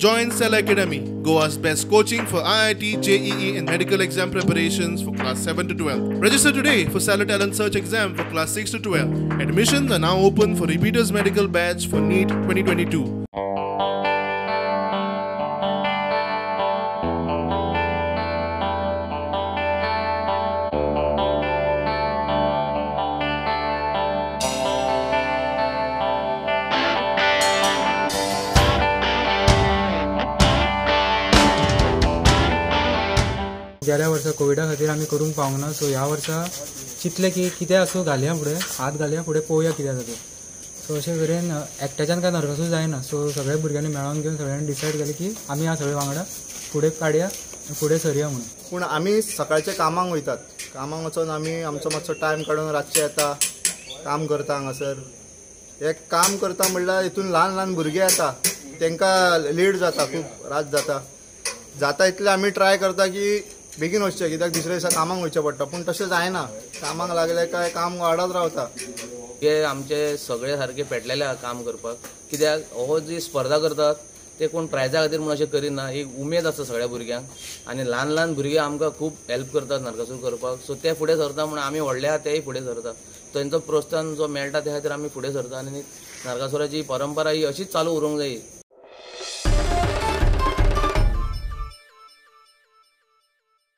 Join Cell Academy, Goa's best coaching for IIT, JEE and medical exam preparations for class 7 to 12. Register today for Cellar Talent Search exam for class 6 to 12. Admissions are now open for Repeaters Medical Batch for NEET 2022. गेल्या वर्सा कोविडा खातीर आमी करूंक पावूंक ना, so ह्या वर्सा चिंतलें की कितें आसूं घालया फुडें, हात घालया फुडें, पळोवया कितें जाता तें. सो अशें तरेन एकट्याच्यान काय नरकासूर जायना, सो सगळ्या भुरग्यांनी मेळोन घेवन सगळ्यांनी डिसायड केलें की आमी ह्या सगळे वांगडा फुडें काडया, फुडें सरया म्हणून. पूण आमी सकाळचे कामाक वयतात, कामाक वचून आमी आमचो मातसो टायम काडून रातचे येता, काम करता हांगासर. हे काम करता म्हणल्यार हितून ल्हान ल्हान भुरगे येता, तांकां लेट जाता, खूब रात जाता. जाता इतलें आमी ट्राय करता की बेगीन वचचें, कित्याक दुसऱ्या दिसा कामाक वयचें पडटा, पूण तशें जायना. कामाक लागले काय काम वाडत रावता. हे आमचे सगळे सारके पेटलेले आहा काम करपाक, कित्याक हो जी स्पर्धा करतात ते कोण प्रायजा खातीर म्हूण अशें करिना, एक उमेद आसता सगळ्या भुरग्यांक आनी ल्हान ल्हान भुरगे आमकां खूब हेल्प करतात नरकासूर करपाक. सो ते फुडें सरता म्हूण आमी व्हडले आहा तेय फुडें सरता, तेंचो प्रोत्साहन जो मेळटा त्या खातीर आमी फुडें सरता आनी नरकासुराची परंपरा ही अशीच चालू उरूंक जाय.